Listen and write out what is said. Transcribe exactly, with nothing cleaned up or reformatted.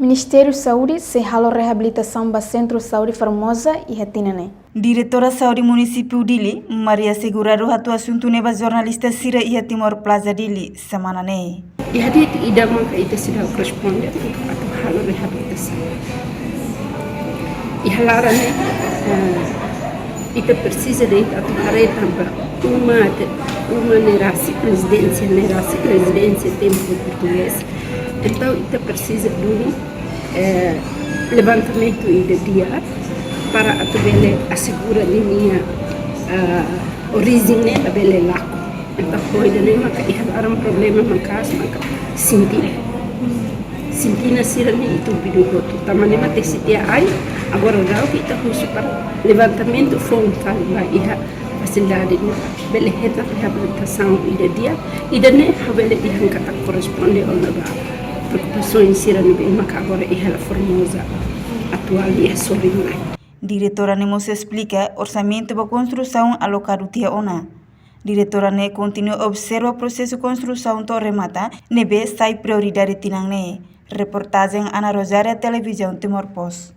Ministériu Saúde sei halo reabilitasaun ba Sentru Saúde Formosa iha tinan ne'e. Diretora Saúde Munisípiu Dili, Maria Segurado, hato'o asuntu ne'e ba jornalista sira iha Timor Plaza Dili semana ne'e. Iha di'ak ida maka ita seidauk responde atu halo reabilitasaun. Iha laran ne'e, eh, ita presiza de'it atu haree tanba uma te, uma ne'e rasik rezidénsia, ne'e rasik rezidénsia tempu portugés. Entaun ita presiza duni, eh, levantamentu ida di'ak para atu bele asegura ninia, eh, orijen ne'e labele lakon. Entaun ohin ne'e maka iha laran problema maka'as maka sintina. Sintina sira-ne'e ita tubi duni hotu. Tanba ne'e maka tesi tiha ai, agora daudaun ita husu para levantamentu foun fali ba iha fasilidade ne'e bele hetan reabilitasaun ida di'ak, ida ne'e ha'u bele dehan katak korresponde ona ba preokupasaun sira ne'ebé maka agora iha La Formosa atuál iha sorin ne'e. Diretora ne'e mós esplika orsamentu ba konstrusaun alokadu tiha ona. Diretora ne'e kontinua observa prosesu konstrusaun to'o remata, ne'ebé sai prioridade tinan ne'e. Reportajen Ana Rosária, Televizaun Timor Post.